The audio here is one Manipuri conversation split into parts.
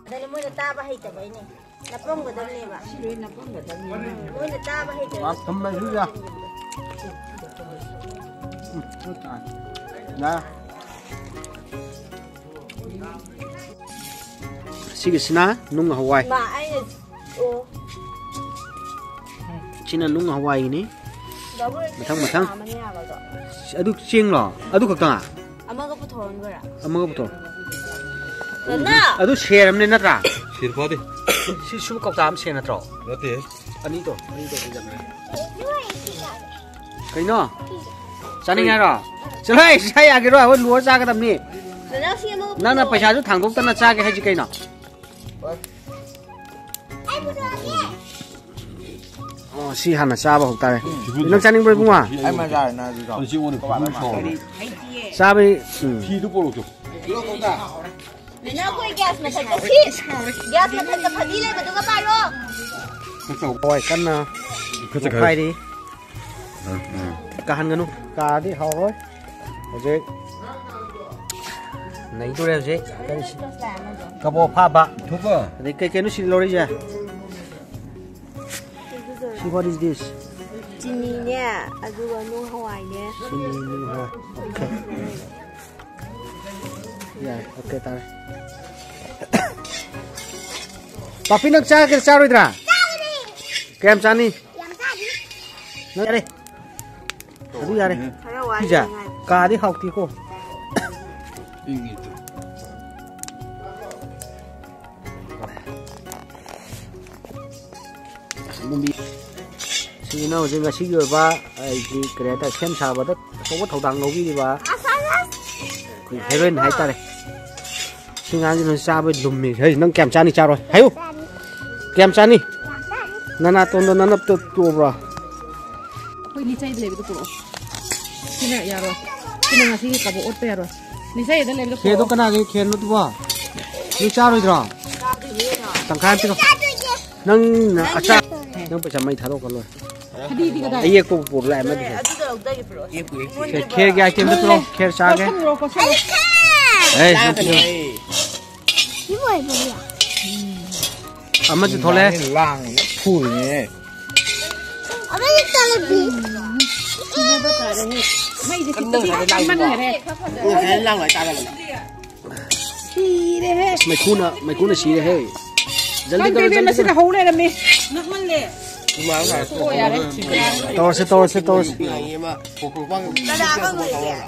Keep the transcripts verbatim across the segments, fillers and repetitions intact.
ꯑꯗꯨꯅ ꯃꯣꯏꯅ ꯇꯥꯕ ꯍꯩꯇꯕꯩꯅꯦ꯫ ꯅꯞꯄꯝꯒꯗꯕꯅꯦꯕ꯫ ꯁꯤ ꯂꯣꯏ ꯅꯞꯄꯝꯒꯗꯕꯅꯦ꯫ ꯃꯣꯏꯅ ꯇꯥꯕ ꯍꯩꯇꯕ꯫ ꯊꯝꯃꯁꯨ ꯌꯥ꯫ ꯎꯝ, ꯌꯥ꯫ ꯁꯤꯒꯤꯁꯤꯅ ꯅꯨꯡ ꯍꯋꯥꯏ꯫ ꯃꯥ, ꯑꯩꯅ, ꯑꯣ꯫ ꯁꯤꯅ ꯅꯨꯡ ꯍꯋꯥꯏꯅꯤ꯫ ꯃꯊꯪ, ꯃꯊꯪ꯫ ꯑꯗꯨ ꯆꯦꯡꯂꯣ? ꯑꯗꯨ ꯈꯛꯇꯪ? ꯑꯃꯒ ꯄꯨꯊꯣꯛꯍꯟꯈ꯭ꯔꯥ? ꯑꯃꯒ ꯄꯨꯊꯣꯛ꯫ ꯅꯅꯥ! ꯑꯗꯨ ꯁꯦꯔ ꯑꯃꯅꯦ ꯅꯠꯇ꯭ꯔꯥ? ꯁꯤꯔ ꯐꯥꯗꯦ꯫ ꯁꯤ ꯁꯨ ꯀꯧꯇꯥ ꯑꯃ ꯁꯦꯔ ꯅꯠꯇ꯭ꯔꯣ? ꯅꯠꯇꯦ꯫ ꯑꯅꯤꯗꯣ, ꯑꯅꯤꯗꯣ ꯄꯤꯖꯕꯅꯦ꯫ ꯀꯩꯅꯣ? ꯆꯥꯅꯤꯡꯉꯦ ꯍꯥꯏꯔꯣ? ꯆꯠꯂꯣꯍꯦ, ꯁꯤ ꯌꯥꯒꯤꯔꯣ? ꯑꯩꯈꯣꯏ ꯂꯣꯏꯔ ꯆꯥꯒꯗꯕꯅꯤ꯫ ꯅꯅꯥꯎ, ꯁꯤ ꯑꯃꯒ ꯅꯪꯅ ꯄꯨꯊꯣꯛꯑꯣ꯫ ꯄꯩꯁꯥꯁꯨ ꯊꯥꯡꯗꯣꯛꯇꯅ ꯆꯥꯒꯦ ꯍꯥꯏꯁꯤ ꯀꯩꯅꯣ? ꯑꯩ ꯄꯨꯊꯣꯛꯑꯒꯦ꯫ ꯑꯣ, ꯁꯤ ꯍꯥꯟꯅ ꯆꯥꯕ ꯍꯧ ꯇꯥꯔꯦ꯫ ꯎꯝ꯫ ꯅꯪ ꯆꯥꯅꯤꯡꯕ꯭ꯔꯣ, ꯏꯕꯨꯡꯉꯣ? ꯑꯩ ꯃꯖꯥ ꯅꯥꯖꯨ ꯆꯥꯎ꯫ ꯑꯗꯨ ꯆꯦꯡꯉꯣꯟꯗ ꯀꯣꯕꯥ ꯐꯨꯠꯂ ꯂꯣꯏ ꯃꯥ꯫ ꯁꯥꯎꯔꯦ꯫ ꯆꯥꯕꯩ, ꯎꯝ꯫ ꯐꯤꯗꯨ ꯄꯣꯔꯛꯑꯣ ꯆꯣ꯫ ꯅꯅꯥꯎ, ꯑꯩꯈꯣꯏ ꯒ꯭ꯌꯥꯁ ꯃꯊꯛꯇ ꯁꯤ, ꯒ꯭ꯌꯥꯁ ꯃꯊꯛꯇ ꯐꯗꯤ ꯂꯩꯕꯗꯨꯒ ꯄꯥꯏꯔꯣ꯫ ꯍꯋꯥꯏ ꯀꯟꯅ ꯈꯔ ꯆꯠꯈ꯭ꯔꯦ꯫ ꯄꯣꯛꯈꯥꯏꯔꯤ꯫ ꯎꯝ, ꯎꯝ꯫ ꯀꯥꯍꯟꯒꯅꯨ꯫ ꯀꯥꯔꯗꯤ ꯍꯥꯎꯔꯣꯏ꯫ ꯍꯧꯖꯤꯛ ꯅꯩꯗꯣꯔꯦ ꯍꯧꯖꯤꯛ꯫ ꯀꯔꯤ ꯁꯤ-, ꯀꯕꯣꯛ ꯐꯥꯕ꯫ ꯊꯣꯛꯄ꯫ ꯑꯗꯩ ꯀꯩ ꯀꯩꯅꯣ ꯁꯤ ꯂꯧꯔꯛꯏꯁꯦ? ꯁꯤ what is this? ꯆꯤꯅꯤꯅꯦ, ꯑꯗꯨꯒ ꯅꯨꯡ ꯍꯋꯥꯏꯅꯦ꯫ ꯆꯤꯅꯤ, ꯅꯨꯡ ꯍꯋꯥꯏ꯫ Okay꯫ ꯌꯥꯔꯦ, okay ꯇꯥꯔꯦ꯫ ꯄꯥꯄꯤ, ꯅꯪ ꯆꯥꯒꯦꯔꯥ ꯆꯥꯔꯣꯏꯗ꯭ꯔꯥ? ꯀꯌꯥꯝ ꯆꯥꯅꯤ? ꯌꯥꯝ ꯆꯥꯗꯦ꯫ ꯅꯪ ꯌꯥꯔꯦ꯫ ꯑꯗꯨ ꯌꯥꯔꯦ꯫ ꯈꯔ ꯋꯥꯠꯂꯤ ꯄꯤꯖꯥ, ꯉꯥꯏ꯫ ꯀꯥꯗꯤ ꯍꯥꯎꯇꯦꯀꯣ꯫ ꯏꯪꯉꯤ ꯇꯨ꯫ ꯅꯨꯃꯤꯠ ꯁꯤ ꯏꯅꯥꯎꯁꯦ ꯉꯁꯤꯒꯤ ꯑꯣꯏꯕ ꯑꯩꯒꯤ ꯀꯔꯤ ꯍꯥꯏꯇꯥꯔꯦ, ꯁꯦꯝ ꯁꯥꯕꯗ ꯑꯆꯧꯕ ꯊꯧꯗꯥꯡ ꯂꯧꯕꯤꯔꯤꯕ ꯑꯩꯈꯣꯏ ꯍꯦꯔꯣꯏꯟ ꯍꯥꯏꯇꯥꯔꯦ꯫ ꯁꯤ ꯉꯥꯡꯁꯤꯅ ꯆꯥꯕ ꯂꯨꯝꯃꯤ꯫ ꯍꯩ, ꯅꯪ ꯀꯌꯥꯝ ꯆꯥꯅꯤ? ꯆꯥꯔꯣꯏ꯫ ꯍꯥꯏꯌꯨ꯫ ꯀꯌꯥꯝ ꯆꯥꯅꯤ? ꯅꯅꯥꯇꯣꯟꯗꯣ ꯅꯅꯞꯇꯣ ꯇꯣꯛꯑꯕ꯭ꯔꯣ? ꯑꯩꯈꯣꯏ ꯂꯤꯆꯩꯗ ꯂꯩꯕꯗꯣ ꯄꯨꯔꯛꯑꯣ꯫ ꯁꯤꯅ ꯌꯥꯔꯣꯏ꯫ ꯁꯤꯅ ꯉꯁꯤꯒꯤ ꯀꯕꯣꯛ ꯑꯣꯠꯄ ꯌꯥꯔꯣꯏ꯫ ꯂꯤꯆꯩꯗ ꯂꯩꯕꯗꯣ ꯈꯦꯔꯗꯣ ꯄꯨꯔꯛꯑꯣ꯫ ꯀꯅꯥꯒꯤ ꯈꯦꯔꯅꯣ ꯑꯗꯨꯕꯣ? ꯅꯣꯏ ꯆꯥꯔꯣꯏꯗ꯭ꯔꯣ? ꯆꯥꯗꯣꯏꯅꯦ ꯀꯩꯅꯣ꯫ ꯇꯪꯈꯥꯏ ꯑꯃ ꯄꯤꯔꯣ꯫ ꯅꯪꯅ ꯑꯆꯥ-, ꯅꯪ ꯄꯩꯁꯥ ꯃꯩ ꯊꯥꯗꯣꯛꯈ꯭ꯔ ꯂꯣꯏꯔꯦ꯫ ꯐꯗꯤꯗꯤ ꯀꯗꯥꯏ? ꯑꯌꯦꯛꯄ ꯄꯨꯔ ꯂꯥꯛꯑꯦ ꯑꯃꯗꯨꯁꯨ꯫ ꯑꯗꯨꯗꯣ ꯈꯦꯔꯒꯤ item ꯗꯨ ꯄꯨꯔꯛꯑꯣ, ꯈꯦꯔ ꯆꯥꯒꯦ꯫ ꯀꯣꯠꯁꯟꯂꯣ, ꯀꯣꯠꯁꯟꯂꯣ꯫ ꯑꯦ, ꯁꯤ ꯄꯨꯔꯛꯑꯣ꯫ ꯁꯤꯕꯨ ꯑꯣꯏꯕ꯭ꯔꯥ? ꯑꯃꯁꯨ ꯊꯣꯛꯂꯛꯑꯦ꯫ ꯂꯥꯡꯉꯦ, ꯐꯨꯔꯤꯅꯦ꯫ ꯑꯃꯁꯨ ꯊꯣꯛꯂꯛꯑꯦ꯫ ꯃꯩꯁꯦ ꯈꯤꯇꯪ ꯀꯟꯃꯟꯈꯔꯦ꯫ ꯉꯁꯥꯏ ꯂꯥꯡ ꯂꯥꯏ ꯇꯥꯗꯕꯅꯦ꯫ ꯁꯤꯔꯦꯍꯦ꯫ ꯃꯩꯈꯨꯅ, ꯃꯩꯈꯨꯅ ꯁꯤꯔꯦꯍꯦ꯫ ꯖꯜꯗꯤ ꯈꯪꯗꯦ ꯀꯔꯣ, ꯏꯕꯦꯝꯃ, ꯖꯜꯗꯤ ꯁꯤꯗ ꯀꯔꯣ꯫ ꯍꯧ ꯂꯩꯔꯝꯃꯦ꯫ ꯅꯛꯃꯜꯂꯦ꯫ ꯇꯧꯔꯁꯦ, ꯇꯧꯔꯁꯦ, ꯇꯧꯔꯁꯦ꯫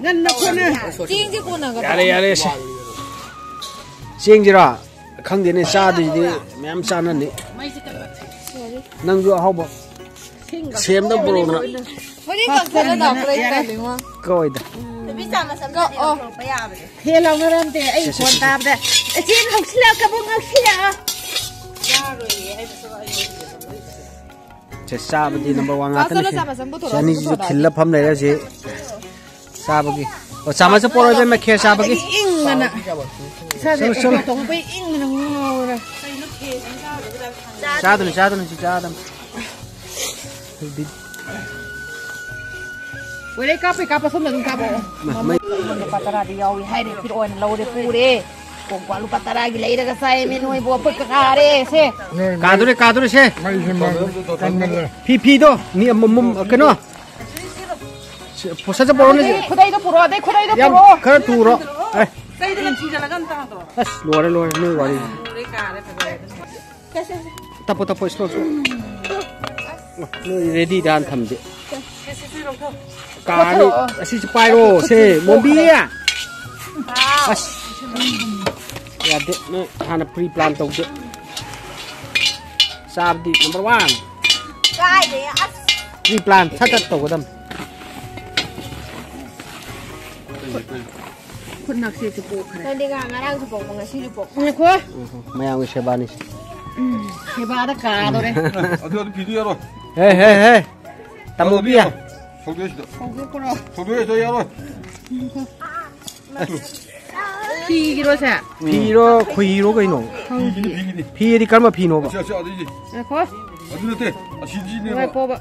ꯉꯟꯅ ꯈꯣꯠꯅ꯫ ꯆꯦꯡꯁꯦ ꯀꯣꯟꯅꯒꯗ꯭ꯔꯣ? ꯌꯥꯔꯦ, ꯌꯥꯔꯦ, ꯁꯦ꯫ ꯆꯦꯡꯁꯤꯔꯣ? ꯈꯪꯗꯦꯅꯦ, ꯆꯥꯗꯣꯏꯁꯤꯗꯤ ꯃꯌꯥꯝ ꯆꯥꯅꯅꯤ꯫ ꯅꯪꯁꯨ ꯑꯍꯥꯎꯕ ꯁꯦꯝꯗ ꯄꯨꯔꯛꯎꯅ꯫ ꯍꯧꯖꯤꯛ ꯀꯛꯊꯠꯂ ꯂꯥꯛꯄ꯭ꯔꯥ ꯌꯥꯔꯦ꯫ ꯇꯜꯂꯤꯉꯣ꯫ ꯀꯧꯏꯗ꯫ ꯅꯨꯄꯤ ꯆꯥ ꯃꯆꯝꯗꯗꯤ ꯀꯛꯑꯣ꯫ ꯂꯧꯊꯣꯔꯛꯄ ꯌꯥꯕꯅꯦ꯫ ꯐꯦꯟ ꯂꯥꯎꯅꯔꯝꯗꯦ ꯑꯩ ꯁꯦ, ꯁꯦ, ꯈꯣꯟ ꯁꯦ, ꯁꯦ꯫ ꯇꯥꯕꯗ꯫ ꯏꯆꯦ ꯂꯧꯁꯤꯜꯂꯛꯑꯣ, ꯀꯕꯣꯛ ꯂꯧꯁꯤꯜꯂꯛꯑꯣ꯫ ꯌꯥꯔꯣꯏꯌꯦ, ꯑꯩ ꯃꯁꯛ ꯑꯩ ꯁꯦ, ꯆꯥꯕꯗꯤ number one ꯉꯥꯛꯇꯅꯤ ꯁꯦ꯫ ꯆꯥꯁꯜꯂꯣ, ꯆꯥ ꯃꯆꯝ ꯁꯦ ꯄꯨꯊꯣꯔꯛꯑꯣ, ꯑꯅꯤꯁꯤꯁꯨ ꯄꯨꯊꯣꯔꯛꯑꯣ꯫ ꯈꯤꯜꯂ ꯐꯝ ꯂꯩꯔꯦ ꯍꯧꯖꯤꯛ꯫ ꯆꯥꯕꯒꯤ꯫ ꯑꯣ, ꯆꯥꯃꯁ ꯄꯣꯔꯛꯑꯣ, ꯏꯕꯦꯝꯃ, ꯈꯦꯔ ꯆꯥꯕꯒꯤ꯫ ꯏꯪꯗꯅ꯫ ꯏꯁꯥꯁꯦ ꯆꯠꯂꯣ, ꯆꯠꯂꯣ꯫ ꯇꯧꯕꯩ ꯏꯪꯗꯅ ꯉꯥꯎꯔꯦ꯫ ꯆꯥꯗꯅ, ꯆꯥꯗꯅ, ꯁꯤ ꯆꯥꯗꯅ꯫ ꯑꯣꯏꯔꯦ, ꯀꯥꯞꯄꯦ, ꯀꯥꯞꯄ ꯁꯣꯝꯗ ꯑꯗꯨꯝ ꯀꯥꯞꯄꯛꯑꯣ꯫ ꯃ-, ꯃꯩ- ꯂꯨꯄꯥ ꯇꯔꯥꯗꯤ ꯌꯥꯎꯏ ꯍꯥꯏꯔꯦ, ꯐꯤꯔꯣꯟ ꯂꯧꯔꯦ, ꯄꯨꯔꯦ꯫ ꯀꯣꯡꯀ꯭ꯋꯥ ꯂꯨꯄꯥ ꯇꯔꯥꯒꯤ ꯂꯩꯔꯒ ꯆꯥꯏꯃꯤ ꯅꯣꯏꯕꯨ, ꯑꯩꯈꯣꯏ ꯀꯀꯥꯔꯦ ꯁꯦ꯫ ꯀꯥꯗꯣꯔꯦ, ꯀꯥꯗꯣꯔꯦ ꯁꯦ꯫ ꯃꯩꯁꯦ ꯃ-, ꯀꯟꯃꯜꯂꯦ꯫ ꯐꯤ, ꯐꯤꯗꯣ, ꯃꯤ ꯑꯃꯃꯝ, ꯀꯩꯅꯣ꯫ ꯁꯦ, ꯄꯣꯁꯠꯁꯦ ꯄꯣꯔꯛꯑꯣꯅꯦ ꯁꯦ꯫ ꯈꯨꯗꯩꯗꯣ ꯄꯨꯔꯛꯑꯣ, ꯑꯗꯩ ꯈꯨꯗꯩꯗꯣ ꯌꯥꯝ ꯄꯨꯔꯛꯑꯣ꯫ ꯈꯔ ꯇꯨꯔꯣ꯫ ꯑꯦ꯫ ꯀꯩꯗ ꯂꯪ ꯊꯤꯖꯤꯜꯂꯒ ꯑꯝꯇ ꯍꯥꯞꯄꯣ꯫ ꯑꯁ, ꯂꯣꯏꯔꯦ, ꯂꯣꯏꯔꯦ, ꯅꯣꯏ ꯋꯥꯔꯤ꯫ ꯂꯣꯏꯔꯦ, ꯀꯥꯔꯦ, ꯐꯖꯔꯦ꯫ ꯇꯞꯄꯣ, ꯇꯞꯄꯣ, slow, slow꯫ ꯅꯣꯏ ready ꯗ ꯍꯥꯟꯅ ꯊꯝꯗꯦ꯫ ꯀꯥꯔꯅꯤ꯫ ꯑꯁꯤꯁꯨ ꯄꯥꯏꯔꯣ, ꯁꯦ, ꯃꯣꯝꯕꯤ꯫ ꯑꯁ꯫ ꯌꯥꯗꯦ, ꯅꯣꯏ ꯍꯥꯟꯅ pre plan ꯇꯧꯗꯦ꯫ ꯆꯥꯕꯗꯤ number one꯫ ꯀꯥꯏꯗꯩ ꯑꯁ꯫ Pre plan ꯁꯠ ꯁꯠ ꯇꯧꯒꯗꯝ꯫ ꯈꯨꯠ ꯅꯛꯁꯦꯁꯨ ꯄꯣꯛꯈ꯭ꯔꯦ꯫ ꯅꯪꯗꯤ ꯉꯥ-, ꯉꯔꯥꯡꯁꯨ ꯄꯣꯛꯄ, ꯉꯁꯤꯁꯨ ꯄꯣꯛꯄ꯫ ꯉꯥꯏꯈꯣ꯫ ꯎꯝ, ꯃꯌꯥꯝꯒꯤ ꯁꯦꯕꯥꯅꯤ꯫ ꯎꯝ, ꯁꯦꯕꯥꯗ ꯀꯥꯗꯣꯔꯦ꯫ ꯑꯗꯨ, ꯑꯗꯨ ꯐꯤꯗꯨ ꯌꯥꯔꯣꯏ꯫ ꯍꯦ, ꯍꯦ, ꯍꯦ꯫ ꯇꯥꯃꯣꯕꯤ꯫ ꯁꯧꯗꯣꯛꯑꯦ ꯁꯤꯗ꯫ ꯍꯧꯗꯣꯛꯄ꯭ꯔꯣ? ꯁꯧꯗꯣꯛꯑꯦ ꯁꯤꯗ ꯌꯥꯔꯣꯏ꯫ ꯐꯤꯒꯤꯔꯣ ꯁꯦ? ꯐꯤꯔꯣ, ꯈꯣꯏꯍꯤꯔꯣ ꯀꯩꯅꯣ? ꯐꯤꯒꯤꯅꯤ, ꯐꯤꯒꯤꯅꯤ꯫ ꯐꯤꯗꯤ ꯀꯔꯝꯕ ꯐꯤꯅꯣꯕ? ꯑꯁꯤ, ꯑꯁꯤ, ꯑꯗꯩꯗꯤ꯫ ꯉꯥꯏꯈꯣ꯫ ꯑꯗꯨ ꯅꯠꯇꯦ, ꯑꯁꯤꯗꯤꯅꯦꯕ꯫ ꯉꯥꯏꯈꯣꯕ꯫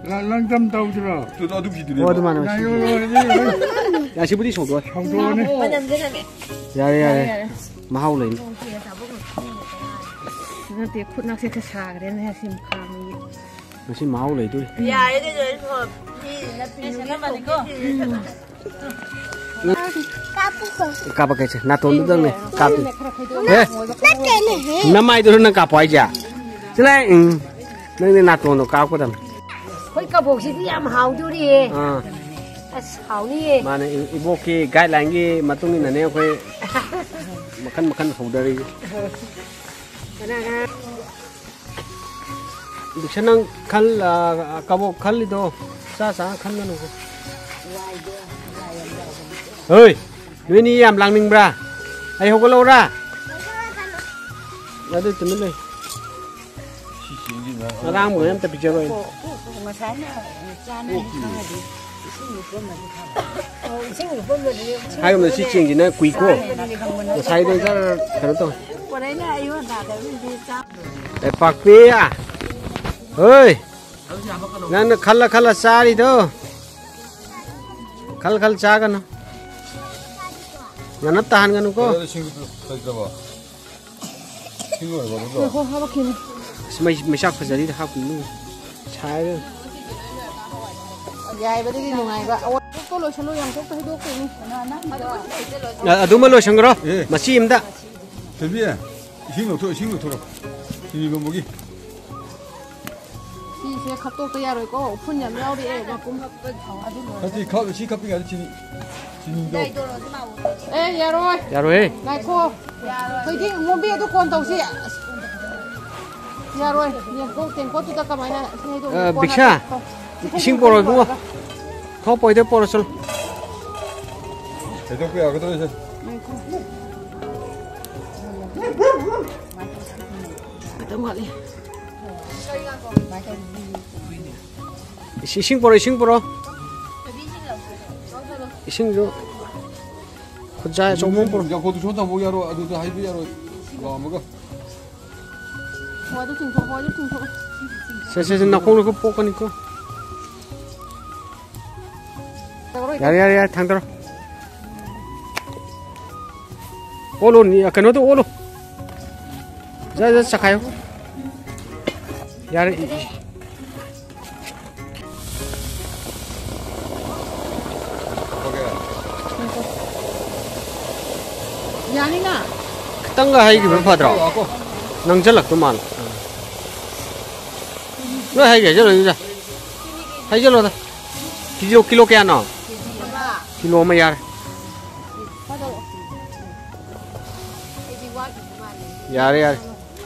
ꯂ-, ꯂꯪꯖꯝ ꯇꯧꯗ꯭ꯔꯣ? ꯑꯗꯨ, ꯑꯗꯨ ꯐꯤꯗꯨꯅꯦꯕ꯫ ꯑꯣ, ꯑꯗꯨ ꯃꯥꯅ ꯉꯥꯏꯌꯣ, ꯂꯣꯏꯔꯗꯤ ꯂꯣꯏꯔꯦ꯫ ꯌꯥ, ꯁꯤꯕꯨꯗꯤ ꯁꯧꯗꯣꯛꯑꯣ꯫ ꯁꯧꯗꯣꯛꯑꯅꯤ꯫ ꯃꯅꯝꯁꯦ ꯅꯝꯃꯦ꯫ ꯌꯥꯔꯦ, ꯌꯥꯔꯦ꯫ ꯌꯥꯔꯦ, ꯌꯥꯔꯦ꯫ ꯃꯍꯥꯎ ꯂꯩꯅꯤ꯫ ꯅꯠꯇꯦ, ꯈꯨꯠꯅꯛꯁꯦ ꯈꯔ ꯁꯥꯈ꯭ꯔꯦꯅꯦ, ꯁꯤ ꯈꯥꯡꯉꯤ꯫ ꯉꯁꯤ ꯃꯍꯥꯎ ꯂꯩꯗꯣꯔꯤ꯫ ꯌꯥꯔꯦ, ꯀꯩꯅꯣ, ꯃꯤ ꯅꯠꯇꯦ, ꯃꯤ ꯅꯠꯇꯦꯀꯣ꯫ ꯀꯥꯞꯄꯛꯀꯦꯁꯦ, ꯅꯥꯇꯣꯟꯗꯨꯗꯪꯅꯦ ꯀꯥꯞꯇꯣꯏ꯫ ꯍꯦ? ꯅꯠꯇꯦꯅꯦꯍꯦ꯫ ꯅꯃꯥꯏꯗꯨꯔꯣ ꯅꯪ ꯀꯥꯞꯄꯣ ꯍꯥꯏꯁꯦ? ꯆꯠꯂꯣꯍꯦ, ꯎꯝ꯫ ꯅꯪꯗꯤ ꯅꯥꯇꯣꯟꯗꯣ ꯀꯥꯞꯀꯗꯕꯅꯤ꯫ ꯑꯩꯈꯣꯏ ꯀꯕꯣꯛꯁꯤꯗꯤ ꯌꯥꯝ ꯍꯥꯎꯗꯣꯔꯤꯌꯦ꯫ ꯑꯥ꯫ ꯑꯁ, ꯍꯥꯎꯅꯤꯌꯦ꯫ ꯃꯥꯅꯦ, ꯏ-, ꯏꯕꯣꯛꯀꯤ guideline-ꯒꯤ ꯃꯇꯨꯡ ꯏꯟꯅꯅꯦ ꯑꯩꯈꯣꯏ ꯃꯈꯟ ꯃꯈꯟ ꯍꯧꯗꯔꯤꯁꯦ꯫ ꯀꯅꯥ ꯀꯅꯥ? ꯕꯤꯛꯁꯟ, ꯅꯪ ꯈꯜ-, ꯑ, ꯀꯕꯣꯛ ꯈꯜꯂꯤꯗꯣ ꯆꯥ ꯆꯥ ꯈꯟꯒꯅꯨꯀꯣ꯫ ꯍꯣꯏ, ꯅꯣꯏꯅꯤ ꯌꯥꯝ ꯂꯥꯡꯅꯤꯡꯕ꯭ꯔꯥ? ꯑꯩ ꯍꯧꯒꯠꯂꯛꯎꯔꯥ? ꯑꯗꯨ ꯇꯨꯃꯤꯟ ꯂꯩ꯫ ꯉꯔꯥꯡꯕꯨ ꯑꯝꯇ ꯄꯤꯖꯔꯣꯏ꯫ ꯉꯁꯥꯏꯅ ꯆꯥꯅꯅꯤ ꯈꯪꯉꯗꯤ ꯏꯁꯤꯡ ꯂꯨꯞꯄꯝꯃꯗꯤ ꯐꯕ꯫ ꯑꯣ, ꯏꯁꯤꯡ ꯂꯨꯞꯄꯝꯃꯗꯤ ꯏꯁꯤꯡ ꯍꯥꯏꯒꯨꯝꯅ ꯁꯤ ꯂꯨꯞꯄꯝꯃꯗꯤ ꯆꯦꯡꯁꯤꯅ ꯀꯨꯏꯀꯣ꯫ ꯆꯥꯅꯅꯤ ꯈꯪꯕ ꯅꯠꯇꯦ꯫ ꯉꯁꯥꯏꯗꯣ ꯈꯔ ꯀꯩꯅꯣ ꯇꯧꯋꯦ꯫ ꯄꯣꯔꯩꯅ ꯑꯩꯉꯣꯟꯗ ꯇꯥꯗꯕꯗꯤ ꯆꯥ-꯫ ꯑꯦ, ꯄꯥꯛꯄꯤ! ꯍꯣꯏ! ꯅꯪꯅ ꯈꯜꯂ ꯈꯜꯂ ꯆꯥꯔꯤꯗꯣ꯫ ꯈꯜ ꯈꯜ ꯆꯥꯒꯅꯨ꯫ ꯉꯟꯅ ꯇꯥꯍꯟꯒꯅꯨꯀꯣ꯫ ꯀꯩꯗꯧꯔꯦ, ꯁꯤꯡꯗꯨ ꯂꯩꯇ꯭ꯔꯕꯣ? ꯁꯤ ꯂꯣꯏꯔꯕꯣ, ꯑꯗꯨꯗꯣ? ꯉꯥꯏꯈꯣ, ꯍꯥꯄꯛꯈꯤꯅꯤ꯫ ꯑꯁ, ꯃꯩ, ꯃꯩꯆꯥꯛ ꯐꯖꯔꯤꯗ ꯍꯥꯞꯄꯤꯅꯨ꯫ ꯁꯥꯏꯔꯦ꯫ ꯌꯥꯏꯕꯗꯒꯤ ꯅꯨꯡꯉꯥꯏꯕ꯫ ꯑꯋꯥꯠꯄ ꯂꯣꯏꯁꯜꯂꯨ, ꯌꯥꯝ ꯊꯣꯛꯇ ꯍꯩꯗꯣꯛꯇꯣꯏꯅꯤ꯫ ꯑ-, ꯑꯗꯨꯃ ꯂꯣꯏꯁꯟꯈ꯭ꯔꯣ꯫ ꯑꯦ꯫ ꯃꯆꯤ ꯑꯃꯗ꯫ ꯊꯣꯏꯕꯤ, ꯏꯁꯤꯡ ꯂꯧꯊꯣꯛ, ꯏꯁꯤꯡ ꯂꯧꯊꯣꯔꯛꯑꯣ꯫ ꯆꯤꯅꯤ ꯂꯣꯟꯕꯒꯤ꯫ ꯁꯤꯁꯦ ꯈꯠꯇꯣꯛꯇ ꯌꯥꯔꯣꯏꯀꯣ, ꯎꯐꯨꯟ ꯌꯥꯝ ꯌꯥꯎꯔꯛꯑꯦ, ꯃꯄꯨꯝ꯫ ꯅꯠꯇꯦ, ꯈ-, ꯁꯤ ꯈꯞꯄꯤꯉꯩꯗ ꯆꯤꯅꯤ, ꯆꯤꯅꯤꯗꯣ꯫ ꯑꯦ, ꯌꯥꯔꯣꯏ꯫ ꯌꯥꯔꯣꯏꯍꯦ꯫ ꯉꯥꯏꯈꯣ꯫ ꯊꯣꯏꯗꯤ, ꯃꯣꯝꯕꯤ, ꯑꯗꯨ ꯀꯣꯟ ꯇꯧꯁꯤ꯫ ꯑꯁ, ꯌꯥꯔꯣꯏ꯫ ꯌꯦꯡꯀꯣꯛ ꯇꯦꯡꯀꯣꯠꯇꯨꯗ ꯀꯃꯥꯏꯅ ꯏꯁꯤꯡ ꯍꯩꯗꯣꯛꯅꯤ? ꯑ, ꯀꯣꯟꯅ ꯕꯤꯛꯁꯥ, ꯇꯧ꯫ ꯏꯁꯤꯡ ꯄꯣꯔꯛꯑꯣ, ꯏꯕꯨꯡꯉꯣ꯫ ꯈꯥꯎ ꯄꯣꯏꯗ ꯄꯣꯔꯛꯑꯣ, ꯆꯠꯂꯣ꯫ ꯍꯩꯗꯣꯛꯄ ꯌꯥꯒꯗ꯭ꯔꯣ, ꯏꯆꯦ? ꯉꯥꯏꯈꯣ꯫ ꯈꯤꯇꯪ ꯋꯥꯠꯂꯤ꯫ ꯏꯁꯤꯡ, ꯏꯁꯤꯡ ꯄꯨꯔꯛꯑꯣ, ꯏꯁꯤꯡ ꯄꯨꯔꯛꯑꯣ꯫ ꯏꯁꯤꯡꯁꯨ ꯈꯨꯖꯥꯏ ꯑꯆꯧꯕ ꯑꯃ ꯄꯨꯔꯛꯑꯣ꯫ ꯌꯥꯡꯀꯣꯛꯇꯨ ꯁꯣꯝ ꯊꯝꯃꯣ, ꯌꯥꯔꯣꯏ, ꯑꯗꯨꯗ ꯍꯩꯕ ꯌꯥꯔꯣꯏ꯫ ꯂꯥꯛꯑꯝꯃꯒ꯫ ꯍꯣ, ꯑꯗꯨ ꯆꯤꯡꯊꯣꯛ, ꯍꯣ, ꯑꯗꯨ ꯆꯤꯡꯊꯣꯛ꯫ ꯁꯦ, ꯁꯦ, ꯁꯦ, ꯅꯈꯣꯡꯗꯣ ꯈꯔ ꯄꯣꯛꯀꯅꯤꯀꯣ꯫ ꯌꯥꯔꯦ, ꯌꯥꯔꯦ, ꯌꯥꯔꯦ, ꯊꯥꯡꯗꯔꯣ꯫ ꯑꯣꯜꯂꯣ, ꯅꯤ-, ꯀꯩꯅꯣꯗꯣ ꯑꯣꯜꯂꯣ꯫ ꯖꯠ, ꯖꯠ ꯆꯈꯥꯏꯌꯣ꯫ ꯌꯥꯔꯦ꯫ ꯌꯥꯅꯤꯅ꯫ ꯈꯤꯇꯪꯒ ꯍꯩꯈꯤꯕꯅ ꯐꯗ꯭ꯔꯣ? ꯅꯪꯁꯜꯂꯛꯇꯧ ꯃꯥꯜꯂꯦ꯫ ꯂꯣꯏ ꯍꯩꯒꯦ, ꯍꯩꯖꯜꯂꯣ, ꯍꯩꯖꯜꯂꯣ꯫ ꯍꯩꯖꯜꯂꯣꯗ꯫ ꯀꯤꯂꯣ, ꯀꯤꯂꯣ ꯀꯌꯥꯅꯣ? ꯀꯤꯂꯣ ꯑꯃ ꯌꯥꯔꯦ꯫ ꯌꯥꯔꯦ, ꯌꯥꯔꯦ꯫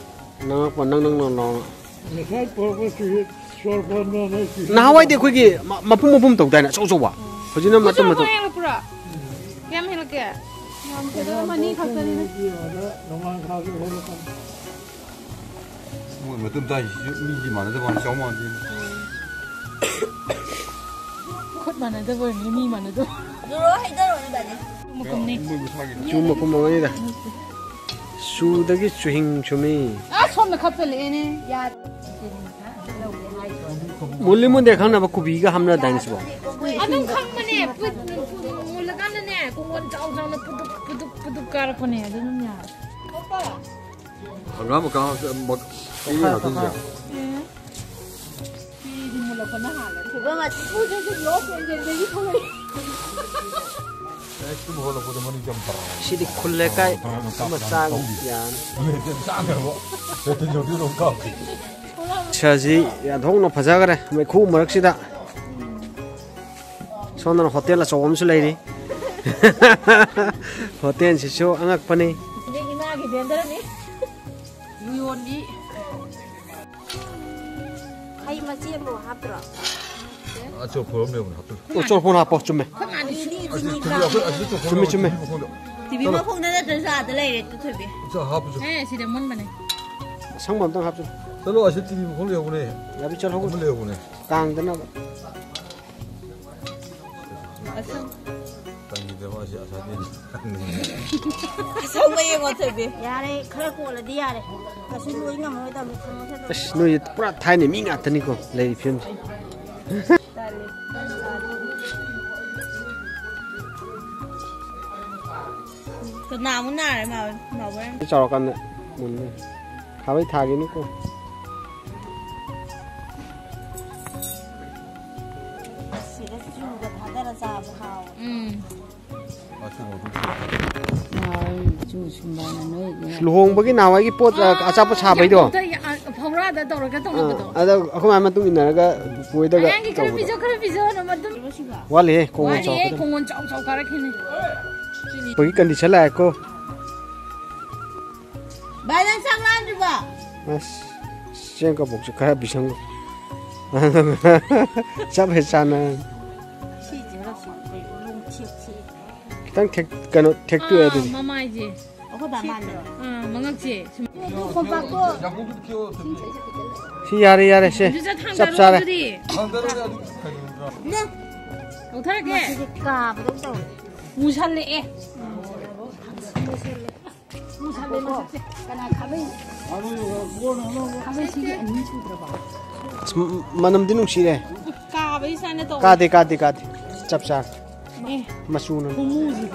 ꯅꯪꯉꯛꯄ ꯅꯪ ꯅꯪ ꯅꯪ ꯅꯪ꯫ ꯉꯁꯥꯏ ꯄꯨꯔꯛꯄ ꯆꯨꯍꯤꯠ ꯁꯣꯔ ꯍꯣꯟꯕ ꯅꯣꯏ ꯆꯨꯍꯤꯠ ꯅꯍꯥꯟꯋꯥꯏꯗꯤ ꯑꯩꯈꯣꯏꯒꯤ ꯃ-, ꯃꯄꯨꯝ ꯃꯄꯨꯝ ꯇꯧꯗꯥꯏꯅꯦ, ꯑꯆꯧ ꯑꯆꯧꯕ꯫ ꯍꯧꯖꯤꯛꯅ ꯃꯇꯨꯝ ꯃꯇꯨꯝ꯫ ꯍꯦꯜꯂꯛꯄ꯭ꯔꯥ? ꯀꯌꯥꯝ ꯍꯦꯜꯂꯛꯀꯦ? ꯌꯥꯝ ꯍꯦꯜꯂꯛꯑꯝꯃꯅꯤ ꯈꯛꯇꯅꯤꯅ꯫ ꯅꯣꯡꯃꯥꯡꯈꯥꯁꯨ ꯍꯦꯜꯂꯛꯀꯅꯤ꯫ ꯃꯣꯏ ꯃꯇꯨꯝ ꯇꯥꯏꯁꯤꯁꯨ ꯃꯤꯗꯤ ꯃꯥꯟꯅꯗꯕ ꯋꯥꯅꯤ, ꯆꯥꯎ ꯃꯥꯟꯗꯦ꯫ ꯈꯨꯠ ꯃꯥꯟꯅꯗꯕ ꯑꯣꯏꯔꯝꯅꯤ, ꯃꯤ ꯃꯥꯟꯅꯗꯕ꯫ ꯅꯨꯔꯣ ꯍꯩꯗꯔꯣ ꯏꯕꯥꯅꯤ꯫ ꯃꯀꯨꯝꯅꯤ꯫ ꯃꯣꯏ ꯃꯁꯥꯒꯤ ꯆꯨ ꯃꯄꯨꯝ ꯑꯃꯅꯤꯗ꯫ ꯆꯨꯗꯒꯤ ꯆꯨꯍꯤꯡ ꯁꯨꯝꯃꯤ꯫ ꯑꯁ, ꯁꯣꯝꯗ ꯈꯞꯆꯜꯂꯛꯑꯦꯅꯦ꯫ ꯌꯥ-, ꯃꯨꯜꯂꯤ ꯃꯨꯟꯗꯦ ꯈꯪꯅꯕ ꯀꯣꯕꯤꯒ ꯍꯥꯞꯅꯗꯥꯏꯅꯦ ꯁꯤꯕꯣ? ꯑꯗꯨꯝ ꯈꯪꯕꯅꯦ꯫ ꯄꯨ-, ꯄꯨ-, ꯃꯨꯜꯂꯀꯥꯟꯗꯅꯦ, ꯀꯣꯡꯒꯣꯟ ꯆꯥꯎ ꯆꯥꯎꯅ ꯄꯨꯗꯨꯛ, ꯄꯨꯗꯨꯛ, ꯄꯨꯗꯨꯛ ꯀꯥꯔꯛꯄꯅꯦ꯫ ꯑꯗꯨ ꯑꯗꯨꯝ ꯌꯥꯔꯦ꯫ ꯍꯪꯒꯥꯝ ꯃꯀꯥ ꯃꯛ-, ꯃꯛ-, ꯀꯣꯕꯤ ꯉꯥꯛꯇꯅꯤꯗ꯫ ꯎꯝ꯫ ꯐꯤꯗꯤ ꯃꯨꯜꯂꯛꯄꯅ ꯍꯥꯜꯂꯦ꯫ ꯐꯤꯕꯝ ꯑꯁꯤ ꯎꯗ꯭ꯔꯁꯨ ꯂꯣꯛ ꯆꯦꯟꯖꯦꯟꯗꯒꯤ ꯊꯣꯛꯂꯛꯏ꯫ ꯍꯦꯛ ꯇꯨꯝ ꯍꯧꯒꯠꯂꯛꯄꯗ ꯃꯅꯤꯡ ꯆꯪ ꯇꯥꯔꯦ꯫ ꯁꯤꯗꯤ ꯈꯨꯜ ꯂꯩꯀꯥꯏ ꯑꯃ ꯆꯥꯕ ꯌꯥꯅꯤ꯫ ꯆꯥꯈ꯭ꯔꯕꯣ? ꯂꯦꯇꯤꯟ ꯌꯧꯗ꯭ꯔꯤꯕ ꯑꯃꯨꯛ ꯀꯥꯎꯈꯤ꯫ ꯁꯥꯁꯤ ꯌꯥꯝꯊꯣꯛꯅ ꯐꯖꯈ꯭ꯔꯦ ꯃꯩꯈꯨ ꯃꯔꯛꯁꯤꯗ꯫ ꯁꯣꯝꯗꯅ ꯍꯣꯇꯦꯜ ꯑꯆꯧꯕ ꯑꯃꯁꯨ ꯂꯩꯔꯤ꯫ ꯍꯣꯇꯦꯜꯁꯤꯁꯨ ꯑꯉꯛꯄꯅꯤ꯫ ꯁꯤꯗꯤ ꯏꯃꯥꯒꯤ ꯕꯦꯟꯗꯔꯅꯤ꯫ ꯂꯨꯌꯣꯟꯕꯤ꯫ ꯍꯩ ꯃꯆꯦꯠ ꯑꯃꯐꯥꯎ ꯍꯥꯞꯇ꯭ꯔꯣ? ꯑꯆꯧ ꯐꯣꯔ ꯑꯃ ꯂꯩꯕꯅꯦ, ꯍꯥꯞꯆꯜꯂꯨ꯫ ꯑꯣ, ꯆꯣꯔꯐꯣꯟ ꯍꯥꯞꯄꯣ, ꯆꯨꯝꯃꯦ꯫ ꯑꯩꯈꯣꯏ ꯃꯥꯗꯤ ꯆꯤꯅꯤ ꯑꯁꯤ ꯆꯤꯅꯤ ꯇꯤꯚꯤ ꯆꯥꯕ꯫ ꯑꯩꯈꯣꯏ ꯑꯁꯤ ꯆꯣꯔꯐꯣꯟ ꯆꯨꯝꯃꯦ, ꯂꯩꯕꯅꯦ, ꯆꯨꯝꯃꯦ꯫ ꯇꯤꯚꯤ ꯃꯈꯣꯡꯗ꯫ ꯇꯤꯚꯤ ꯃꯈꯣꯡꯗ ꯅꯠꯇ꯭ꯔꯁꯨ ꯑꯥꯗ ꯂꯩꯔꯦ, ꯇꯨ ꯊꯣꯏꯕꯤ꯫ ꯑꯝꯇ ꯍꯥꯞꯄꯨꯁꯦ꯫ ꯑꯦ, ꯁꯤꯗ ꯃꯨꯟꯕꯅꯦ꯫ ꯑꯁꯪꯕ ꯑꯝꯇꯪ ꯍꯥꯞꯆꯜꯂꯨ꯫ ꯆꯠꯂꯣ, ꯑꯁꯤ ꯇꯤꯚꯤ ꯃꯈꯣꯡ ꯂꯩꯍꯧꯕꯅꯦ꯫ ꯌꯥꯕꯤ, ꯆꯠꯍꯧꯕ꯫ ꯑꯃ ꯂꯩꯍꯧꯕꯅꯦ꯫ ꯀꯥꯡꯗꯅꯕ꯫ ꯑꯁꯪ-, ꯀꯔꯤꯗ ꯃꯥꯁꯤ ꯑꯁꯥꯗꯤ ꯑꯁꯪꯕ ꯌꯦꯡꯉꯣ, ꯊꯣꯏꯕꯤ꯫ ꯌꯥꯔꯦ, ꯈꯔ ꯀꯣꯜꯂꯗꯤ ꯌꯥꯔꯦ꯫ ꯀꯩꯁꯨ ꯂꯣꯏ ꯉꯝꯃꯔꯣꯏꯗꯕꯅꯤ, ꯊꯝꯃꯣ, ꯊꯝꯃꯣ꯫ ꯑꯁ, ꯅꯣꯏ ꯄꯨꯔꯥ ꯊꯥꯏꯅ ꯃꯤ ꯉꯥꯛꯇꯅꯤꯀꯣ ꯂꯩꯔꯤ ꯐꯤꯕꯝꯁꯦ꯫ ꯇꯜꯂꯦ꯫ ꯀꯅꯥꯃꯨꯛ ꯅꯥꯔꯦ ꯃꯥ-, ꯃꯥꯕꯣꯏ? ꯆꯥꯎꯔꯀꯥꯟꯗ ꯃꯨꯟꯅꯤ꯫ ꯈꯥꯕꯩ ꯊꯥꯒꯤꯅꯤꯀꯣ꯫ ꯁꯤꯗ ꯆꯨꯒ ꯊꯥꯗꯔ ꯆꯥꯕ ꯍꯥꯎꯋꯦ꯫ ꯎꯝ꯫ ꯍꯥꯎꯋꯦ, ꯆꯨ ꯁꯨꯝꯕꯅ ꯅꯣꯏꯗꯤ꯫ ꯂꯨꯍꯣꯡꯕꯒꯤ ꯅꯍꯥꯟꯋꯥꯏꯒꯤ ꯄꯣꯠ, ꯑ, ꯑꯆꯥꯄꯣꯠ ꯁꯥꯕꯩꯗꯣ? ꯑꯝꯇ ꯌꯥ-, ꯑ, ꯐꯧꯔꯥꯗ ꯇꯧꯔꯒ ꯇꯧꯅꯕꯗꯣ꯫ ꯑꯥ, ꯑꯗ ꯑꯩꯈꯣꯏ ꯃꯥꯏ ꯃꯇꯨꯡ ꯏꯟꯅꯔꯒ ꯄꯣꯏꯗꯒ ꯑꯉꯥꯡꯒꯤ ꯈꯔ ꯇꯧꯕꯗꯣ꯫ ꯄꯤꯖꯧ, ꯈꯔ ꯄꯤꯖꯧꯅ ꯃꯗꯨꯝ꯫ ꯋꯥꯠꯂꯤꯍꯦ, ꯀꯣꯡꯉꯣꯟ ꯋꯥꯠꯂꯤꯍꯦ, ꯆꯥꯎꯔꯛꯀꯗꯕ꯫ ꯀꯣꯡꯉꯣꯟ ꯆꯥꯎ ꯆꯥꯎ ꯀꯥꯔꯛꯈꯤꯅꯤ꯫ ꯑꯩꯈꯣꯏꯒꯤ ꯀꯟꯗꯤꯁꯟ ꯂꯥꯛꯑꯦꯀꯣ꯫ ꯚꯥꯏ, ꯅꯪ ꯆꯥꯛ ꯂꯥꯝꯗ꯭ꯔꯤꯕꯣ? ꯑꯁ, ꯆꯦꯡ ꯀꯕꯣꯛꯁꯦ ꯈꯔ ꯄꯤꯁꯪ-, ꯆꯞ ꯍꯦꯛ ꯆꯥꯟꯅ꯫ ꯁꯤꯁꯦ ꯈꯔ ꯁꯤ ꯂꯣꯡꯊꯦꯛ ꯊꯦꯛ꯫ ꯈꯤꯇꯪ ꯊꯦꯛ-, ꯀꯩꯅꯣ, ꯊꯦꯛꯇꯣꯛꯑꯦ ꯑꯥ, ꯑꯗꯨꯗꯤ꯫ ꯃꯃꯥꯏꯁꯦ꯫ ꯑꯩꯈꯣꯏ ꯕꯥ ꯃꯥꯟꯕꯅꯦ꯫ ꯑꯥ, ꯃꯉꯛꯁꯦ꯫ ꯁꯨꯝ ꯑꯗꯨ ꯀꯣꯝꯄꯥꯛꯇꯣ꯫ ꯁꯤ ꯌꯥꯔꯦ, ꯌꯥꯔꯦ, ꯁꯦ꯫ ꯑꯗꯨ ꯆꯠ ꯆꯞ ꯊꯥꯡꯗꯔꯣ ꯆꯥꯔꯦ꯫ ꯑꯗꯨꯗꯤ꯫ ꯅꯪ ꯂꯧꯊꯔꯒꯦ꯫ ꯃꯁꯤꯗꯤ ꯀꯥꯕꯗꯧ ꯇꯧꯔꯦ꯫ ꯃꯨꯁꯜꯂꯛꯑꯦ꯫ ꯃꯨꯁꯜꯂꯦ ꯃꯁꯛꯁꯦ꯫ ꯀꯅꯥ ꯈꯥꯕꯩ? ꯈꯥꯕꯩꯁꯤꯒꯤ ꯑꯅꯤ ꯁꯨꯗ꯭ꯔꯕꯣ? ꯑꯁ, ꯃ-, ꯃꯅꯝꯗꯤ ꯅꯨꯡꯁꯤꯔꯦ꯫ ꯀꯥꯕꯩ ꯁꯨꯃꯥꯏꯅ ꯇꯧꯋꯦ꯫ ꯀꯥꯗꯦ, ꯀꯥꯗꯦ, ꯀꯥꯗꯦ꯫ ꯆꯞ ꯆꯥꯔꯦ꯫ ꯑꯦ꯫ ꯃꯆꯨꯅ꯫ ꯈꯨꯃꯨꯁꯤꯗꯤ꯫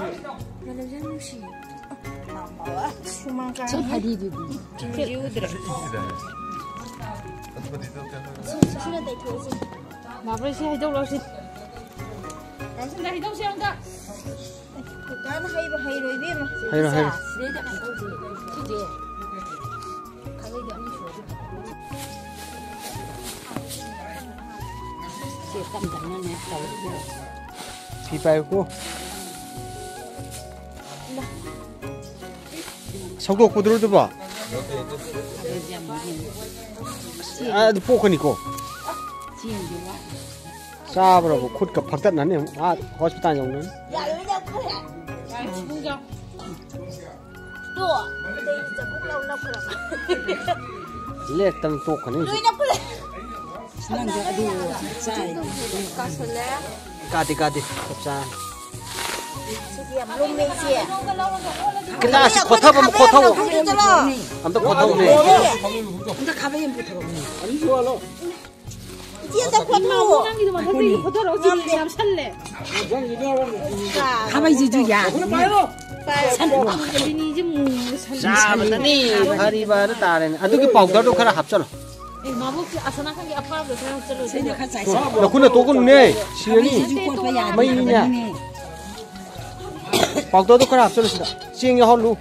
ꯃꯅꯝꯁꯦ ꯌꯥꯝ ꯅꯨꯡꯁꯤ꯫ ꯁꯨꯃꯥꯡ ꯀꯥꯏ꯫ ꯁꯤ ꯐꯗꯤꯗꯨꯗꯤ꯫ ꯆꯤꯡꯁꯤ ꯎꯗ꯭ꯔꯦ꯫ ꯁꯤ, ꯁꯤꯅ ꯇꯩꯊꯣꯛꯑꯁꯤ꯫ ꯃꯥꯕ꯭ꯔꯦ, ꯁꯤ ꯍꯩꯗꯧ ꯂꯧꯁꯤ꯫ ꯗꯥ ꯁꯟꯗ ꯍꯩꯗꯧꯁꯦ ꯑꯝꯇ꯫ ꯀꯀꯥꯅ ꯍꯩꯕ ꯍꯩꯔꯣꯏ ꯏꯕꯦꯝꯃ꯫ ꯍꯩꯔꯣ, ꯍꯩꯔꯣ꯫ ꯁꯤꯗꯩꯗ ꯀꯩꯅꯣ ꯇꯧꯁꯦ꯫ ꯁꯤꯁꯦ꯫ ꯈꯥꯕꯩꯗꯤ ꯑꯅꯤ ꯁꯨꯔꯗꯤ ꯐꯗꯧꯕ꯫ ꯁꯤ ꯇꯞ ꯇꯞꯅꯅꯦ ꯇꯧꯔꯁꯦ꯫ ꯐꯤ ꯄꯥꯏꯌꯨꯀꯣ꯫ ꯁꯧꯗꯣꯛꯄꯗꯨꯔꯣ ꯑꯗꯨꯕꯣ? ꯑ, ꯑꯗꯨ ꯄꯣꯛꯀꯅꯤꯀꯣ꯫ ꯆꯥꯕ꯭ꯔꯕꯨ ꯈꯨꯠꯀ ꯐꯛꯇꯠꯅꯅꯤ ꯑꯃꯨꯛ꯫ ꯑꯥ, ꯍꯣꯁꯄꯤꯇꯥꯜ ꯌꯧꯅꯅꯤ꯫ ꯇꯣ, ꯑꯗꯩ ꯆꯕꯨꯛ ꯂꯥꯎ ꯅꯞꯈ꯭ꯔꯕ꯫ ꯂꯦꯛꯇꯅ ꯇꯣꯛꯀꯅꯤ ꯍꯧꯖꯤꯛ꯫ ꯂꯣꯏ ꯅꯞꯈ꯭ꯔꯦ꯫ ꯅꯪꯗꯤ ꯑꯗꯨ ꯆꯥꯏ꯫ ꯀꯥꯁꯜꯂꯦ꯫ ꯀꯥꯗꯦ, ꯀꯥꯗꯦ꯫ ꯆꯞ ꯆꯥꯔꯦ꯫ ꯁꯤꯗꯤ ꯌꯥꯝ ꯂꯨꯝꯃꯦ, ꯏꯆꯦ꯫ ꯈꯤꯇꯪ ꯑꯁꯤ ꯈꯣꯠꯊꯕ ꯑꯃ ꯈꯣꯠꯊꯧꯑꯣ꯫ ꯈꯥꯕꯩ ꯑꯝꯇ ꯈꯣꯠꯊꯧꯅꯦ꯫ ꯑꯝꯇ ꯈꯥꯕꯩ ꯑꯃ ꯄꯨꯊꯣꯔꯛꯎꯅꯦ꯫ ꯏꯆꯦ, ꯑꯝꯇ ꯈꯣꯠꯊꯧꯑꯣ꯫ ꯅꯪꯒꯤꯗꯣ ꯃꯊꯛꯇꯒꯤ ꯈꯣꯠꯊꯔꯛꯑꯣ, ꯁꯤꯗꯤ ꯌꯥꯝ ꯁꯜꯂꯦ꯫ ꯈꯥꯕꯩꯁꯤꯁꯨ ꯌꯥ꯫ ꯁꯟ ꯕꯤꯅꯤꯁꯦ ꯃꯨꯕ ꯁꯟ ꯆꯥꯕꯗꯅꯤ ꯐꯔꯤꯕ ꯍꯥꯏꯗꯣ ꯇꯥꯔꯦꯅꯦ꯫ ꯑꯗꯨꯒꯤ ꯄꯥꯎꯗꯔꯗꯣ ꯈꯔ ꯍꯥꯞꯆꯜꯂꯣ꯫ ꯑꯦ, ꯃꯥꯕꯣꯛꯁꯦ ꯑꯁꯣꯝ ꯅꯥꯀꯟꯒꯤ ꯑꯐꯥꯕꯗꯣ ꯈꯔ ꯍꯥꯞꯆꯜꯂꯣ꯫ ꯁꯤꯅ ꯈꯔ ꯆꯥꯏꯁꯜꯂꯣ꯫ ꯅꯈꯨꯠꯅ ꯇꯣꯛꯀꯅꯨꯅꯦ, ꯁꯤꯔꯅꯤ꯫ ꯁꯤꯁꯨ ꯀꯣꯠꯄ ꯌꯥꯗꯦ꯫ ꯃꯩꯅꯤꯅꯦ꯫ ꯄꯥꯎꯗꯔꯗꯣ ꯈꯔ ꯍꯥꯞꯆꯜꯂꯨ ꯁꯤꯗ꯫ ꯆꯦꯡ ꯌꯥꯎꯍꯜꯂꯨ꯫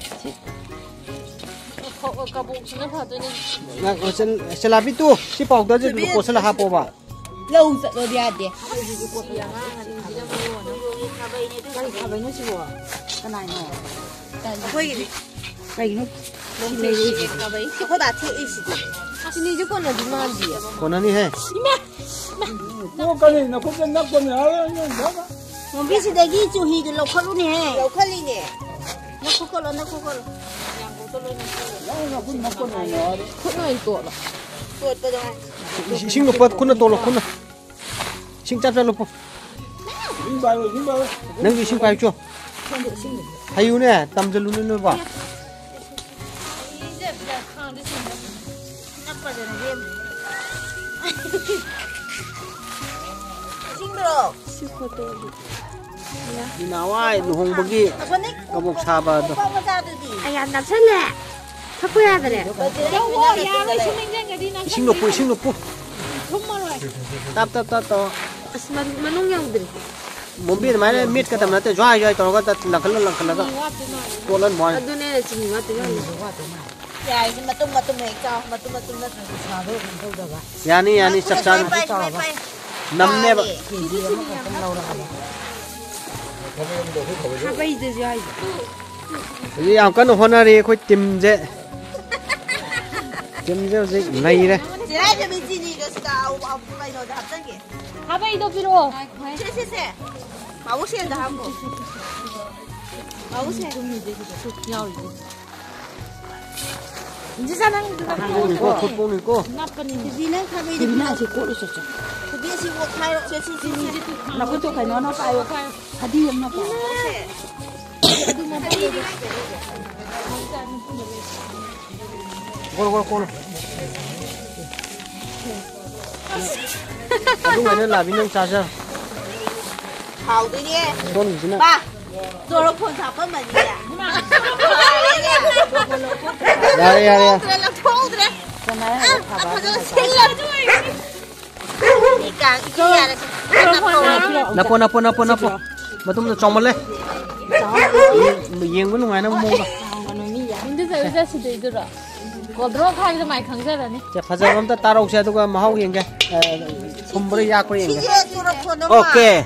ꯀꯕꯣꯛꯁꯤꯅ ꯐꯗꯣꯏꯅꯦ꯫ ꯆꯦꯂꯥꯕꯤ ꯇꯨ, ꯁꯤ ꯄꯥꯎꯗꯔꯁꯦ ꯑꯗꯨꯝ ꯀꯣꯠꯁꯜꯂ ꯍꯥꯞꯄꯣꯕ꯫ ꯂꯧ ꯆꯠꯂꯣꯗꯤ ꯌꯥꯗꯦ꯫ ꯀꯔꯤ ꯈꯥꯕꯩꯅꯣ ꯁꯤꯕꯣ? ꯀꯅꯥꯅꯣ? ꯑꯩꯈꯣꯏꯒꯤꯅꯤ꯫ ꯀꯩꯒꯤꯅꯣ? ꯂꯣꯡꯊꯦꯛ ꯈꯥꯕꯩ꯫ ꯑꯩꯈꯣꯏ ꯕꯥ ꯊꯦꯛꯏꯁꯤꯗꯤ꯫ ꯆꯤꯅꯤꯁꯦ ꯀꯣꯟꯅꯗꯤ ꯃꯥꯟꯗꯤꯌꯦ꯫ ꯀꯣꯟꯅꯅꯤꯍꯦ꯫ ꯏꯃꯥ! ꯅꯣꯛꯀꯅꯤ, ꯅꯈꯨꯠꯇ ꯅꯞꯀꯅꯤ ꯍꯥꯏꯔ ꯅꯪ ꯈꯪꯉ? ꯃꯣꯝꯕꯤꯁꯤꯗꯒꯤ ꯆꯨꯍꯤꯗꯨ ꯂꯧꯈꯠꯂꯨꯅꯦꯍꯦ꯫ ꯂꯧꯈꯠꯂꯤꯅꯦ꯫ ꯅꯈꯨꯠ ꯀꯣꯠꯂꯣ, ꯅꯈꯨꯠ ꯀꯣꯠꯂꯣ꯫ ꯅꯪ ꯅꯈꯨꯠ ꯅꯞꯀꯅꯤ ꯍꯥꯏꯔ꯫ ꯈꯨꯠꯅ ꯑꯣꯏꯅ ꯇꯣꯠꯂꯣ꯫ ꯇꯣꯠꯄꯗꯣ ꯍꯥꯏ꯫ ꯏꯁꯤꯡ ꯂꯨꯞꯄ ꯈꯨꯠꯅ ꯇꯣꯠꯂꯣ, ꯈꯨꯠꯅ꯫ ꯏꯁꯤꯡ ꯆꯞ ꯆꯞ ꯂꯨꯞꯄꯣ꯫ ꯏꯁꯤꯡ ꯄꯥꯏꯌꯨ, ꯏꯁꯤꯡ ꯄꯥꯏꯌꯨ꯫ ꯅꯪꯁꯨ ꯏꯁꯤꯡ ꯄꯥꯏꯌꯨ ꯆꯣ꯫ ꯍꯩꯌꯨꯅꯦ, ꯇꯝꯖꯜꯂꯨꯅꯦ ꯅꯣꯏꯕꯣ꯫ ꯏꯁꯤꯡꯗꯣ꯫ ꯁꯤ ꯐꯣꯇꯣꯗꯤ꯫ ꯅꯍꯥꯟꯋꯥꯏ ꯂꯨꯍꯣꯡꯕꯒꯤ ꯑꯁꯣꯝꯗꯩ ꯀꯕꯣꯛ ꯁꯥꯕ ꯑꯗꯣ꯫ ꯀꯣꯝꯄꯥꯛ ꯃꯆꯥꯗꯨꯗꯤ꯫ ꯑꯩ ꯌꯥꯝ ꯅꯞꯁꯜꯂꯦ꯫ ꯊꯛꯄ ꯌꯥꯗ꯭ꯔꯦ꯫ ꯌꯧꯋꯣ, ꯌꯥꯔꯣꯏ, ꯁꯨꯝ ꯅꯤꯡꯁꯤꯡꯒꯗꯤ ꯅꯪ ꯏꯁꯤꯡ ꯂꯨꯞꯄꯨ, ꯏꯁꯤꯡ ꯂꯨꯞꯄꯨ꯫ ꯊꯨꯝꯃꯔꯣꯏ꯫ ꯇꯞ, ꯇꯞ, ꯇꯞ ꯇꯧ꯫ ꯑꯁ, ꯃꯅꯨꯡ, ꯃꯅꯨꯡ ꯌꯧꯗ꯭ꯔꯤ꯫ ꯃꯣꯝꯕꯤ ꯑꯗꯨꯃꯥꯏꯅ ꯃꯦꯠꯀꯗꯕ ꯅꯠꯇꯦ, ꯖ꯭ꯋꯥꯏ, ꯖ꯭ꯋꯥꯏ ꯇꯧꯔꯒ ꯂꯪꯈꯠꯂ, ꯂꯪꯈꯠꯂꯒ ꯋꯥꯠꯇꯦ ꯃꯥꯜꯂꯦ꯫ ꯇꯣꯠꯍꯟꯕ ꯋꯥꯅꯤ꯫ ꯑꯗꯨꯅꯦ ꯑꯩꯅ ꯆꯤꯅꯤ ꯋꯥꯠꯇꯦ ꯍꯥꯏꯁꯦ꯫ ꯌꯥꯏꯁꯦ, ꯃꯇꯨꯝ ꯃꯇꯨꯝ ꯍꯦꯛ ꯆꯥꯎ, ꯃꯇꯨꯝ ꯃꯇꯨꯝ ꯅꯠꯇ꯭ꯔꯗꯤ ꯁꯥꯗꯣ ꯀꯩꯅꯣ ꯇꯧꯗꯕ꯫ ꯌꯥꯅꯤ, ꯌꯥꯅꯤ, ꯆꯞ ꯆꯥꯅ꯫ ꯁꯨꯃꯥꯏ ꯄꯥꯏ, ꯁꯨꯃꯥꯏ ꯄꯥꯏ꯫ ꯅꯝꯃꯦꯕ꯫ ꯌꯥꯅꯤ꯫ ꯈꯥꯕꯩꯗꯁꯨ ꯌꯥꯎꯏ꯫ ꯍꯧꯖꯤꯛ ꯌꯥꯝ ꯀꯟꯅ ꯍꯣꯠꯅꯔꯤ ꯑꯩꯈꯣꯏ ꯇꯤꯝꯁꯦ꯫ ꯇꯤꯝꯁꯦ ꯍꯧꯖꯤꯛ ꯅꯩꯔꯦ꯫ ꯆꯦꯔꯥꯏꯗꯕꯤ ꯆꯤꯅꯤꯗꯣ ꯁꯤꯗ, ꯑꯧ, ꯑꯧ, ꯀꯩꯅꯣꯗ ꯍꯥꯞꯆꯟꯒꯦ꯫ ꯈꯥꯕꯩꯗꯣ ꯄꯤꯔꯛꯑꯣ꯫ ꯁꯦ, ꯁꯦ, ꯁꯦ꯫ ꯃꯥꯕꯨ ꯁꯦꯟꯗ ꯍꯥꯞꯄꯣ꯫ ꯃꯥꯕꯨ ꯁꯦꯟ꯫ ꯌꯥꯎꯔꯤꯁꯦ꯫ ꯏꯟꯖꯤꯁꯥ ꯅꯪ ꯈꯨꯠꯄꯣꯡꯅꯤꯀꯣ, ꯈꯨꯠꯄꯣꯡꯅꯤꯀꯣ꯫ ꯅꯞꯄꯅꯤꯅꯦ꯫ ꯁꯤꯗꯤ ꯅꯪ ꯈꯥꯕꯩꯗꯣ ꯄꯤꯔꯛꯑꯣ꯫ ꯁꯤ ꯀꯣꯠꯂꯨ ꯆꯠꯁꯦ꯫ ꯁꯤꯗꯤ ꯑꯁꯤ ꯑꯣꯠꯈꯥꯏꯔꯣ꯫ ꯁꯦ, ꯁꯦ, ꯁꯦ, ꯁꯦ꯫ ꯅꯈꯨꯠꯇꯣ ꯀꯩꯅꯣꯅ ꯄꯥꯏꯌꯣ꯫ ꯐꯗꯤ ꯑꯃꯅ ꯄꯥꯏꯌꯣ꯫ ꯁꯦ꯫ ꯀꯣꯜꯂꯣ, ꯀꯣꯜꯂꯣ, ꯀꯣꯜꯂꯣ꯫ ꯑꯗꯨꯃꯥꯏꯅ ꯂꯥꯕꯤ ꯅꯪ ꯆꯥꯖꯔꯣ꯫ ꯍꯥꯎꯗꯣꯏꯅꯦ꯫ ꯁꯣꯝꯒꯤꯁꯤꯅ ꯄꯥ꯫ ꯆꯣꯔꯣꯐꯣꯟ ꯍꯥꯞꯄꯝꯃꯅꯤꯅꯦ꯫ ꯌꯥꯔꯦ, ꯌꯥꯔꯦ, ꯌꯥꯔꯦ꯫ ꯂꯧꯊꯣꯛꯍꯧꯗ꯭ꯔꯦ, ꯂꯧꯊꯣꯍꯧꯗ꯭ꯔꯦ꯫ ꯑ, ꯐꯖꯅ ꯁꯤꯜꯂꯦ꯫ ꯏꯀꯥ, ꯏꯀꯥ ꯌꯥꯔꯦ꯫ ꯅꯞꯄꯣ, ꯅꯞꯄꯣ, ꯅꯞꯄꯣ, ꯅꯞꯄꯣ꯫ ꯃꯇꯨꯝꯗꯣ ꯆꯥꯎꯃꯜꯂꯦ꯫ ꯌꯦꯡꯕ ꯅꯨꯡꯉꯥꯏꯅꯕ ꯃꯑꯣꯡꯗ꯫ ꯌꯨꯝꯗ ꯆꯠꯂꯨ ꯆꯠꯁꯤꯗꯩꯗꯨꯔꯣ? ꯀꯣꯗ꯭ꯔꯣꯛ ꯍꯥꯏꯕꯗꯣ ꯃꯥꯏ ꯈꯪꯖꯔꯅꯤ꯫ ꯁꯦ, ꯐꯖꯕ ꯑꯝꯇ ꯇꯥꯔꯧꯁꯦ, ꯑꯗꯨꯒ ꯃꯍꯥꯎ ꯌꯦꯡꯒꯦ꯫ ꯑ, ꯊꯨꯝꯕ꯭ꯔꯥ ꯌꯥꯛꯄ꯭ꯔꯥ ꯌꯦꯡꯒꯦ꯫ ꯁꯤꯁꯦ ꯆꯨꯔꯨꯞ ꯐꯣꯟ ꯑꯃ꯫ ꯑꯣꯀꯦ꯫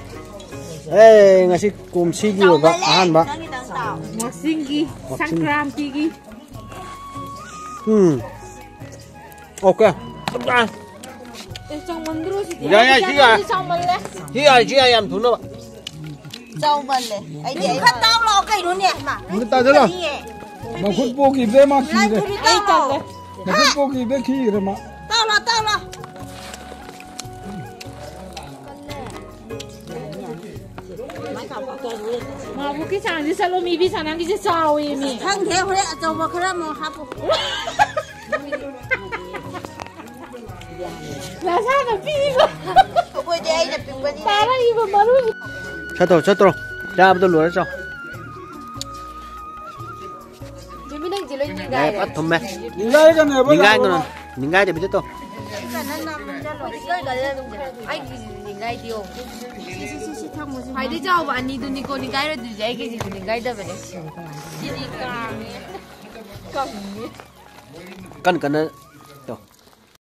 ꯑꯦ, ꯉꯁꯤ ꯀꯨꯝꯁꯤꯒꯤ ꯑꯣꯏꯕ ꯆꯥꯎꯃꯜꯂꯦ꯫ ꯑꯍꯥꯟꯕ꯫ ꯅꯪꯒꯤꯗꯪ ꯆꯥꯎ꯫ ꯋꯥꯛꯆꯤꯡꯒꯤ ꯋꯥꯛꯆꯤꯡ꯫ ꯁꯪꯀ꯭ꯔꯥꯟꯇꯤꯒꯤ꯫ ꯎꯝ꯫ ꯑꯣꯀꯦ꯫ ꯆꯞ ꯆꯥꯔꯦ꯫ ꯑꯦ, ꯆꯥꯎꯃꯟꯗ꯭ꯔꯣ ꯁꯤꯗꯤ? ꯌꯥꯏ, ꯌꯥꯏ, ꯁꯤ ꯌꯥꯏ꯫ ꯆꯥꯎꯃꯜꯂꯦ꯫ ꯁꯤ ꯌꯥꯏ, ꯁꯤ ꯌꯥꯏ, ꯌꯥꯝ ꯊꯨꯅꯕ꯫ ꯆꯥꯎꯃꯜꯂꯦ꯫ ꯑꯩꯗꯤ ꯑꯩ ꯈꯔ ꯇꯥꯎ ꯂꯥꯛꯑꯣ ꯀꯩꯅꯣꯅꯦ, ꯏꯃꯥ꯫ ꯑꯃꯨꯛꯇ ꯇꯥꯖꯜꯂꯣ꯫ ꯀꯔꯤꯌꯦ? ꯃꯈꯨꯠ ꯄꯣꯛꯈꯤꯕꯗꯩ ꯃꯥ ꯀꯤꯔꯦ꯫ ꯂꯥꯏ ꯊꯨꯔꯤ ꯇꯥꯎ ꯂꯥꯛꯑꯣ꯫ ꯃꯈꯨꯠ ꯄꯣꯛꯈꯤꯕꯗꯩ ꯈꯤꯔꯦ ꯃꯥ꯫ ꯇꯥꯎ ꯂꯥꯛꯑꯣ, ꯇꯥꯎ ꯂꯥꯛꯑꯣ꯫ ꯃꯥꯕꯨꯛꯀꯤ ꯆꯥꯡꯁꯦ ꯆꯠꯂꯣ, ꯃꯤ ꯕꯤ ꯁꯅꯥꯒꯤꯁꯦ ꯆꯥꯎꯋꯦ ꯃꯤ꯫ ꯈꯪꯗꯦ, ꯍꯣꯔꯦꯟ ꯑꯆꯧꯕ ꯈꯔ ꯑꯃꯨꯛ ꯍꯥꯞꯄꯨ꯫ ꯅꯁꯥꯅ ꯄꯤꯕ꯫ ꯑꯩꯈꯣꯏꯗꯤ ꯑꯩꯅ ꯄꯤꯛꯄꯅꯤꯅ꯫ ꯇꯥꯔꯛꯏꯕ ꯃꯔꯨ꯫ ꯆꯠꯇ꯭ꯔꯣ, ꯆꯠꯇ꯭ꯔꯣ꯫ ꯆꯥꯕꯗꯣ ꯂꯣꯏꯔ ꯆꯥꯎ꯫ ꯌꯦꯃꯤ ꯅꯪꯁꯦ ꯂꯣꯏ ꯌꯥꯏ, ꯅꯤꯡꯒꯥꯏꯔꯦ꯫ ꯐꯠ ꯊꯨꯝꯃꯦ꯫ ꯅꯤꯡꯒꯥꯏꯒꯅꯦꯕ ꯅꯤꯡꯒꯥꯏꯒꯅꯨ꯫ ꯌꯥꯝꯅ꯫ ꯅꯤꯡꯒꯥꯏꯗꯕꯤꯗ ꯇꯧ꯫ ꯑꯩꯒꯤꯁꯤꯗꯤ ꯅꯤꯡꯒꯥꯏꯗꯦꯌꯣ꯫ ꯁꯤ, ꯁꯤ, ꯁꯤ, ꯁꯤ, ꯊꯝꯃꯣ, ꯁꯤ ꯈ꯭ꯋꯥꯏꯗꯩ ꯆꯥꯎꯕ ꯑꯅꯤꯗꯨꯅꯤꯀꯣ ꯅꯤꯡꯒꯥꯏꯔꯣꯏꯗꯣꯏꯁꯦ, ꯑꯩꯒꯤꯁꯤꯗꯤ ꯅꯤꯡꯒꯥꯏꯗꯕꯅꯦ꯫ ꯁꯤꯗꯤ ꯀꯥꯡꯉꯦ꯫ ꯀꯪꯉꯦ꯫ ꯀꯟ ꯀꯟꯅ